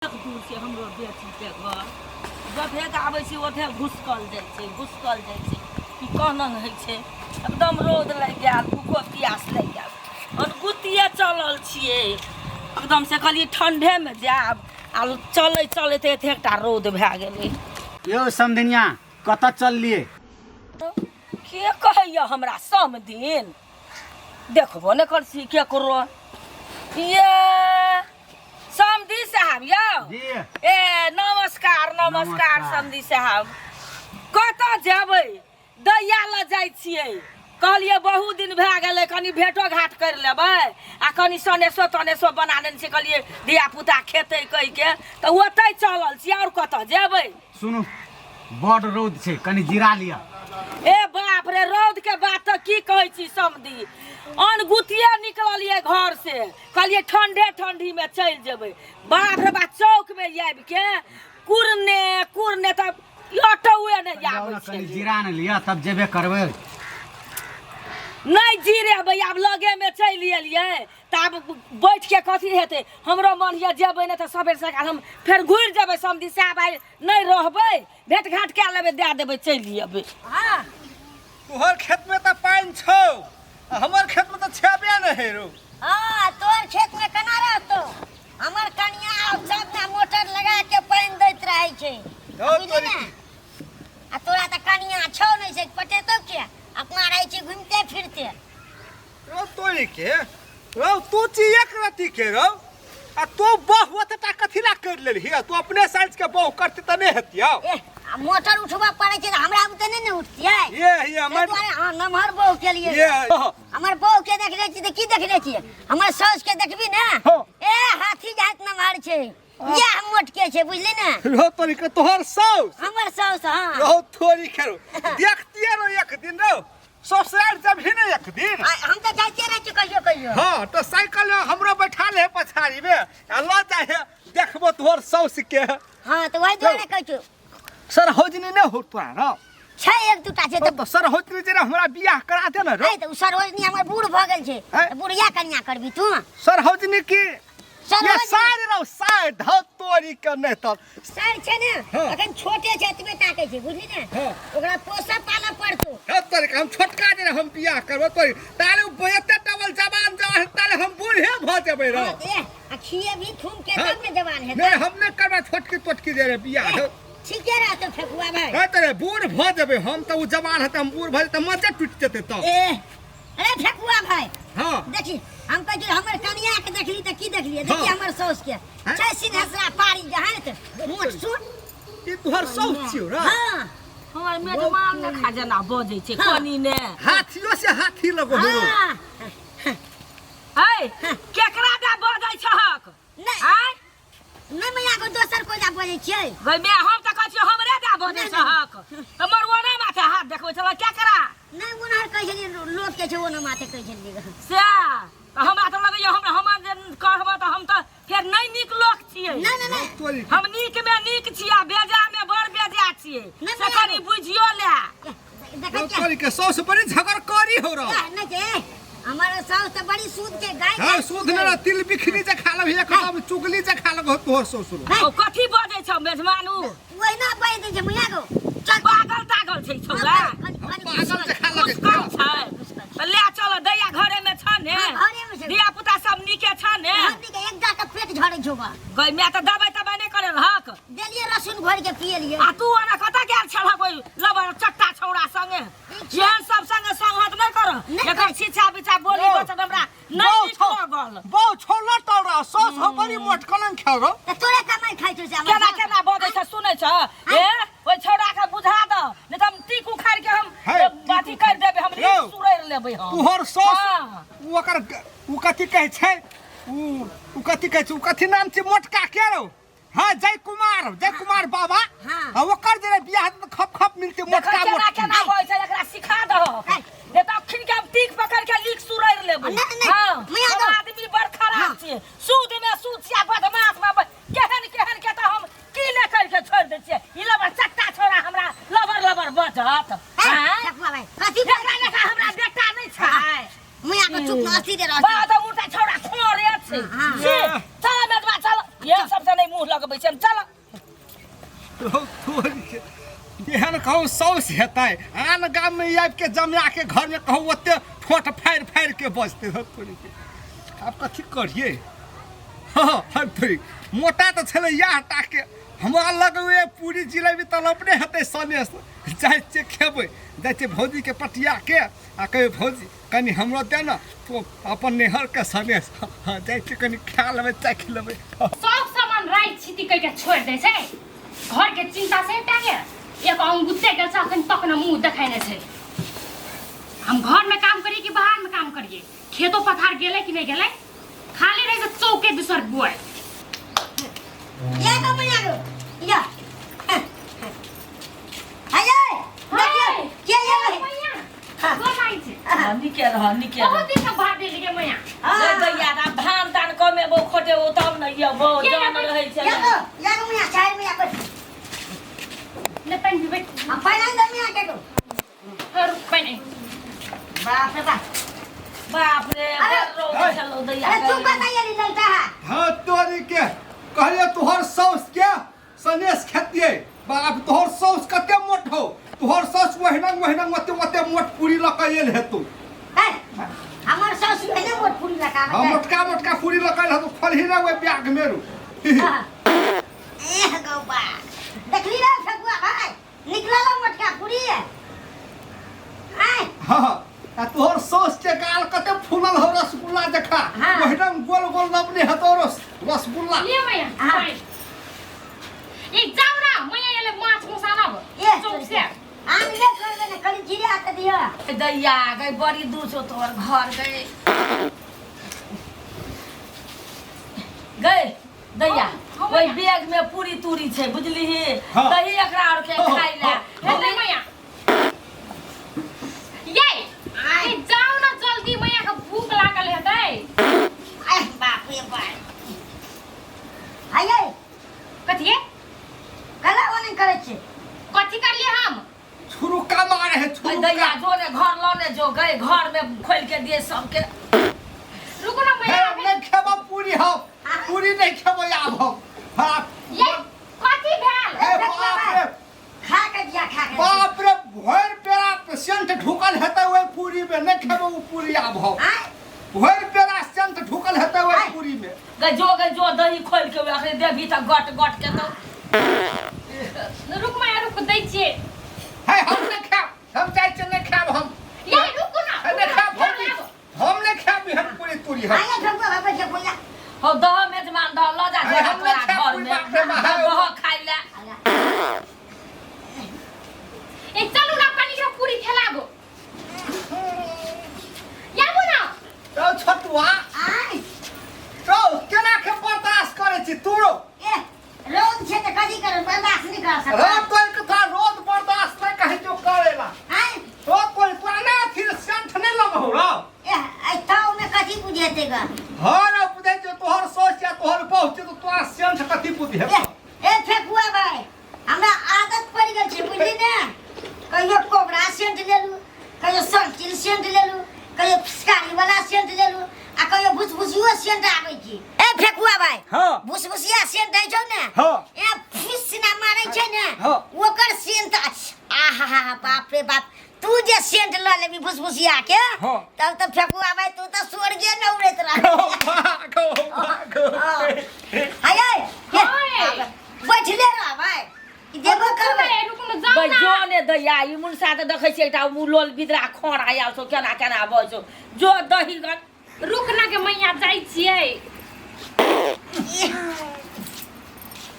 दूर छै हमरो बेटीके घर। जतेक आबै छै ओतेक घुसकल जाइ छै, घुसकल जाइ छै। ई कहनन होइ छै, एकदम रौद लागि गेल, भूखो प्यास लागि गेल, अनगुतिए चलल छियै एकदम से। कहलियै ठंढेमे जायब, आ चलै चलैत एतेकटा रौद भए गेलै। यौ समधिनिया, कतऽ चललियै? के कहैया हमरा समधिन? देखबो नहि कर छी केकरो। ये समधी साहब यौ। जी। ए नमस्कार, नमस्कार। नमस्कार। समधी साहब, कतऽ जेबै? दैया लऽ जाइ छियै। कहलियै बहुत दिन भए गेलै, कनि भेटो घाट करि लेबै आ कनि सनेसो तनेसो बना लेने छियै। कहलियै धिया पुता खेतै कहिके, तऽ ओतहि चलल छियै, आओर कतऽ जेबै? सुनू, बड रौद छै, कनि जिरा लिअ। ए बाप रे, रौद के बात तऽ की कहै छी समधी, अनगुतिये निकललियै घर से, कहलियै ठंडे ठंडी में चलि जेबै। बाप रे बाप, चौक में आबि के कुरने कुरने तऽ ऑटोए नहि जाउ आबै ने, कनि छै। जिरा ने लिअ, तब जेबे करबै। नहि जिरेबै, आब लगे में चलि एलियै तऽ आब बैठ के कथी हेतै? हमरो मन यऽ जेबै, नहि तऽ सबेर सकाल हम फेर घुरि जेबै। समधी साहब, आइ नहि रहबै, भेट घाट कए लेबै, दए देबै, चलि अयबै। हाँ। तोहर खेत में तऽ पानि छौ आ हमर खेत में तऽ छेबे नहि है रौ। हाँ, तोहर खेत में केना रहतो? हमर कनिया आब सब ने मोटर लगा के पानि दैत रहै छै। धौ बुझली तोरी। ने? आ तोरा तऽ कनिया छौ नहि, से पटेतौ के? अपना रहै छै घुमिते फिरते। रौ तोरी के रौ, तू छी एक रति के रौ, आ तू बहु ओतटा कथी ला कर लेलही? तू अपने साइज के बहु करती तऽ नहि हेतियौ? ए, आ मोटर उठबऽ पड़ै छै तऽ हमरा बुते नहि ने उठतियै। ये ये ताहि हमर दुआरे हँ नमहर बहु के लिए। ये हमर बहु के देखने छी तऽ की देखने छियै? हमर साउस के देखबी ने? हाँ। ए हाथी जाइत नमहर छै, इएह मोटके छै, बुझली ने? रौ तोरी के तोहर साउस? हमर साउस, हाँ। रौ थोड़ी के रौ, देखतियै रौ एक दिन रौ, ससुराल जबही ने एक दिन। हम तऽ जाइते रहै छी कहियो कहियो। हाँ तऽ साइकिल हमरो बैठा ले पछाड़ी में आ लऽ जाइ है, देखबो तोहर साउस के। हाँ तऽ वही दुआरे कहै छियौ। सर हौजनी नहि हो तोरा रौ? छै, एक दूटा छै। तऽ सर हौजनी जे हमरा बियाह करा दे ने रौ। तऽ उ सरोजनी हमर बूढ़ भऽ गेल छै, बुढ़िया कनिया करबी तू? सर हौजनी की सर ये सार रौ सार, धौ तोरी के नहि तऽ सर छै ने। हाँ। अखन छोटे छै, एतबे ताकै छै, बुझली ने? हाँ। ओकरा पोसऽ पालऽ पड़तौ। धौ तोरी के, हम छोटका जे हम बियाह करबो तोरी, ताले उ एते डबल जवान जवान, ताले हम बूढ़े भऽ जेबै रौ। हाँ, तऽ ए, आ खिएबही थूम के हाँ। तब ने जवान हेतै। नहि, हम नहि करबै छोटकी तोटकी जे रे बियाह। ए, ठीके रहतौ फेकुआ भाई। नहि तऽ रे बूढ़ भऽ जेबै हम तऽ, उ जवान हेतै, हम बूढ़ भऽ जेबै तऽ मजे टूटि जेतै तब। ए अरे फेकुआ भाई। हाँ। देखी, हम कहै छी हमर कनिया के देखली तऽ की देखलियै? देखी हाँ। हमर साउस के। हैं? छै सिंहेसरा पारी जहाँ तऽ मोट सुन। ई तोहर साउस छियौ रे? हाँ। हमर मेजमान ने खा जेना बजै छै। हाँ। कनि ने हाथियो से हाथी लगो हो। हाँ। है, केकरा दे बजै छहक? नहि। आँय? नहि मैया को, दोसर कोइ दा बजै छियै। गै माय, हम तऽ कहै छियै हमरे दे बजै नहि, नहि। छहक तऽ मरुआना माथे हाथ देखबै छलह केकरा? नहि, ओनहर कहै छलियै, लोक के छै ओना माथे कहै छलियै। से तऽ हमरा तऽ लगैया हमरा हमर जे कहब तऽ हम तऽ फेर नहि नीक लोक छियै। नहि नहि नहि। तोरी हम नीक में नीक छियै आ बेजा में बड़ बेजा छियै। नहि, से नहि, कनि बुझियो ले। देखै छियै। तोरी के साउस बड़ी झगड़ करी हो रहो। ए, नहि छै, हमर साउस तऽ बड़ी सूद के गाय। हाँ, सूद ने तिल बिखनी जे खा लबही, एकदम चुगली जे खा लगो तोहर ससुर। है। ओ कथी बजै छौ मेजमान? उ ओहिना बाजि दै छै मैया गो, चल। पागल तागल छै छौड़ा। पागल जे खा लगे। कुछ छै तऽ ले चल, दैया घरे में छ ने? हाँ, घरे में छै। धिया पुता सब नीके छ ने? हमनी के एक जा के पेट झड़ै छौ बा। गै माय, तऽ दबाई तबाई नहि करे रहक? देलियै, लहसुन घोरि के पियलियै। आ तू ओना कतऽ गेल छलहक ओहि लबर चट्टा छौड़ा संगे? एहन सब संगे संगत नहि कर। नहि एकर करै। छिछा बिछा बोली यौ। बचन हमरा नहि बहु नीक छौ लगल। बहु छौ लटल रह, साउस हो बड़ी मोट कलन खेल रहो। तऽ तोरे कमाइ खाइ छौ से हमर केना साउस? केना बजै छ सुनै छ? ए ओहि छौड़ा के बुझा दऽ, नहि तऽ हम टीक उखाड़ि के हम हे, अथी करि देबै, हम यौ। लीक सुरैर लेबै हम। तोहर साउस हाँ। उ ओकर उ कथी कहै छै, उ उ कथी कहै छै, उ कथी नाम छै मोटका के रौ? हाँ, जय कुमार, जय कुमार बाबा। हाँ। हाँ, ओकर जे रहे बियाह हेतै तऽ खप खप मिलतै देखै मोटका केना मोटकी। केना होइ छै, एकरा सिखा दहक, है। नहि तऽ अखन के हम तीख पकड़ के लीक सुरैर लेबै। नहि, नहि, हाँ, मैया हम दो। आदमी बड़ खराब हाँ। छियै, सूद में सूद छियै, बदमाश में केहन केहन के तऽ हम की नहि करि के छोड़ि दै छियै। ई लबर चट्टा छोड़ा हमरा लबर लबर बजत। है, आँय? ठकुआ भाई, कथी एकरा लेखा हमरा बेटा नहि छै। मैया के चुप न हंसी दे रहल। बा तऽ उल्टा छौड़ा खोरे छै। हाँ। छी, चल मेजबा चल, ये सबसँ नहि मुँह लगबै। छी हम चल। एहन कहू सौस हेतै आन गाममे आबिके जमियाके घरमे कहू ओते ठोट फाड़ि फाड़िके बजतै। हौ तोरीके, आब कथी करियै? हँ हँ तोरी, मोटा तऽ छलै इएह टाके। हमरा लगैए पूरी जिलेबी तऽ अपने हेतै सनेस। जाइ छियै खेबै, जाइ छियै भौजीके पटियाके आ कहबै भौजी कनि हमरो दे ने तो अपन नैहरके सनेस। हँ, जाइ छियै कनि खा लेबै, चाखि लेबै। सब सामान राइ छिती कहि के छोड़ि दै छै, घर के चिंता से टाके एक अंगुते गेल छै, अखन तक न मुंह देखाइ नै छै। हम घर में काम करिए कि बाहर में काम करिए, खेतो पथार गेलै कि नहीं गेलै, खाली रहे से चौके दूसर बुआई। या तो मैया गो या हाय देखियो के ये। मैया। हाँ। गोर लागै छै। हँ, नीके रह, नीके रह। बहुत दिन से भात देली गे मैया। रे दैया, आब धान तान कमेबो खोटेबो तब ने यबो के जन यबै? रहै छै। या गो, या गो मैया, चाय मैया बैठ। ले पानि पीबै। आ पानि आनि दे मैया के गो। हर पानि। बाप रे बाप। बाप रे, अरे, बड़ रौद छलौ दैया। अरे तू कतऽ एली ललटा? हाँ तोरी के, कहलिए तोहर सौस के सनेस खेतिए। बाप, तोहर सौस कते मोट हो? तोहर सौस ओहिना ओहिना ओते ओते मोट पूरी लऽ कऽ आयल हेतौ। हे, हमर सासु है मोट पूरी लगा। हाँ, मोटका मोटका पूरी लऽ कऽ आयल हेतौ, खोलही ने ओहि बैग में रू। एह गौबा, देखली रे ठकुआ भाई, निकलल मोटका पूरी है आय। हाँ, आ तोहर सौस के गाल कते फूलल हो रसगुल्ला जखा। हाँ। ओहिना गोल गोल लबने हेतौ रसगुल्ला। लिए मैया। हाँ। पानि। ई जाउ ना मैया, एले माछ मौस आनब ए चौक से। आन ले करबे ने, कनि जीरा के दिह। दैया गई, बड़ी दूर छौ तोहर घर। गई गई दैया, हाँ, ओहि मैया। बैग में पूरी तूरी छै, बुझलिही? हाँ। दही एकरा और के हाँ, खाइ ले। हेतै मैया। ये ई जाउ ना जल्दी, मैया के भूख लागल हेतै। आय बाप रे बाप, हाय हाय। कथिए? कला ओने करै छी। कथी करलिए हम? छुरुका मारे है। गई छुरुका। दैया, जो ने घर लने जो गई, घर में खोल के दिए सबके। रुकू ना हे मैया। नहीं खेबो पूरी, हम पूरी नहीं खेबो आब हम। हाँ। ये कथी भेल? हे बाप रे। खा के दिया, खा के। बाप रे, भरि पेड़ा सेंट ढुकल हेतै ओहि पूरी में। नहीं खेबो ओ पूरी आब हम। आय। भरि पेड़ा सेंट ढुकल हेतै ओहि पूरी में। गई जो, गई जो, दही खोल के अखने देबही तऽ गट गट के तो। रुक मैया, रुक, दै छियै। हे, हम नहीं खायब, हम जाइ छियै, नहीं खायब हम। ये रुकू ना। हे, नहीं खायब भौजी, हम नहीं खायब एहन पूरी तूरी हम। आय ठकुआ भाई, बैठ बोला। हो, दह मेजमान, दह लऽ जा। अरे, झोरा हम तोरा नहि खायब घर पूरी, में बाप रे बाप। दह खाइ ले। ए चलू ना, कनी के पूरी खेलाबो, याबो ना। तो छोटुआ। आय। तो केना के बर्दाश्त करै छी तू रो? ए रौद छै तऽ कथी करब, बर्दाश्त नहि कर सकब। रोज तोर कथा रोज बर्दाश्त नहीं कहे जो करेला। आय। रोज तोर तोरा ना अथी सेंट नहीं लगौ रो। ए ऐ ताव में कथी बुझेतै ग? हाँ रे, बुझै छै तोहर सोच या तोहर बहु छै तो तोरा सेंट कथी बुझे? ए ए फेकुआ भाई, हमरा आदत पड़ि गेल छै, बुझली ने? कहियो कोबरा सेंट लेलू, कहियो संकिल सेंट लेलू, कहियो फिसकारी वाला सेंट लेलू आ कहियो भुसभुसियो सेंट आबै छै। ए फेकुआ भाई। हाँ। भुसभुसिया सेंट होइ छौ ने? हाँ। ए फुस ना मारै छै ने? हाँ। ओकर सेंट, आहा बाप रे बाप, तू जे सेंट लऽ लेबी भुसभुसिया के, हाँ। तब तऽ फेकुआ भाई तू तऽ स्वर्गे में उड़ैत रह। भागो भागो। हाय हाय। हाय। बैठले रह भाई, ई देबो करबै। रुकू ना, जाउ गई ना। जो ने दैया, ई मुनसा तऽ देखै छियै एकटा मुँह लोल बिदरा खर आयल छौ, केना केना बजै छौ। जो दही गन। रुक ना के मैया, जाइ छियै।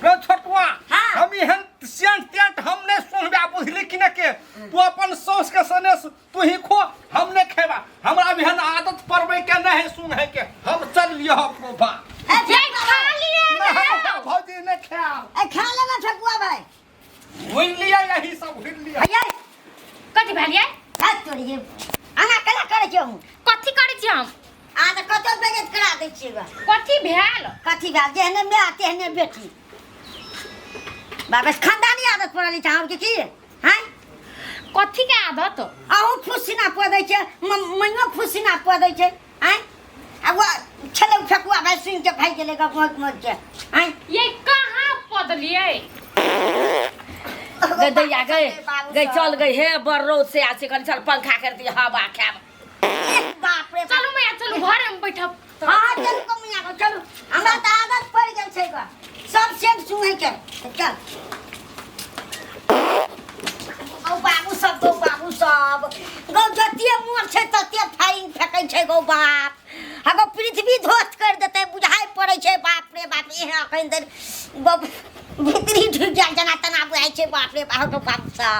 रो छोटुआ। हाँ। हम एहन सेंट तेंट हम नहीं सुनबे, बुझली कि ने? के तू अपन सौस के सनेस तू ही खो, हम नहीं खेबा। हमरा भी एहन आदत पड़बै के नहीं है सुनहे के। हम चल लियो अपनो बा। ए ये फेकुआ खा भाई। लिए ना। भौजी, नहीं खायब। ए खा लेना ठकुआ भाई। भूल लिया, यही सब भूल लिया। हाय। कथी भेलियै? हाथ तोड़िए, आना केना करै छियै हम? कथी करै छियै हम? आ तऽ कतौ बेइज्जत करा दै छियै ग। कथी भेल? कथी भेल? जेहने माय तेहने बेटी। बाबा, खानदानी आदत पड़ल छै अहाँके की? हैं? कथी के आदत? अहूँ फुसिना पऽ दै छै, मैयो फुसिना पऽ दै छै। आँय, आ वो छलै फेकुआ भाई, सुनि के भागि गेलै गप मौज मौज के। आँय। ये कहाँ छै। गई दैया गई गई चल गई हे बड़ रौद से आछे कनी चल पंखा कर दी हवा खाब। बाप रे बाप। चलू मैया चलू घरे में बैठब। हाँ चलू कमिया को चलू, हमरा तऽ आदत पड़ि गेल छै ग सब सेंट सुहे के। चल गौ बाबू सब, गौ बाबू सब, गौ जते मोर छै तते फाइन फेकै छै गौ बाप। आ गौ पृथ्वी ध्वस्त कर देतै बुझाइ पड़ै छै। बाप रे बाप, एहन अखन धरि गौ भितरी ढुकि गेल जेना तेना बुझाइ छै। बाप रे बाप, गौ बाबू सब।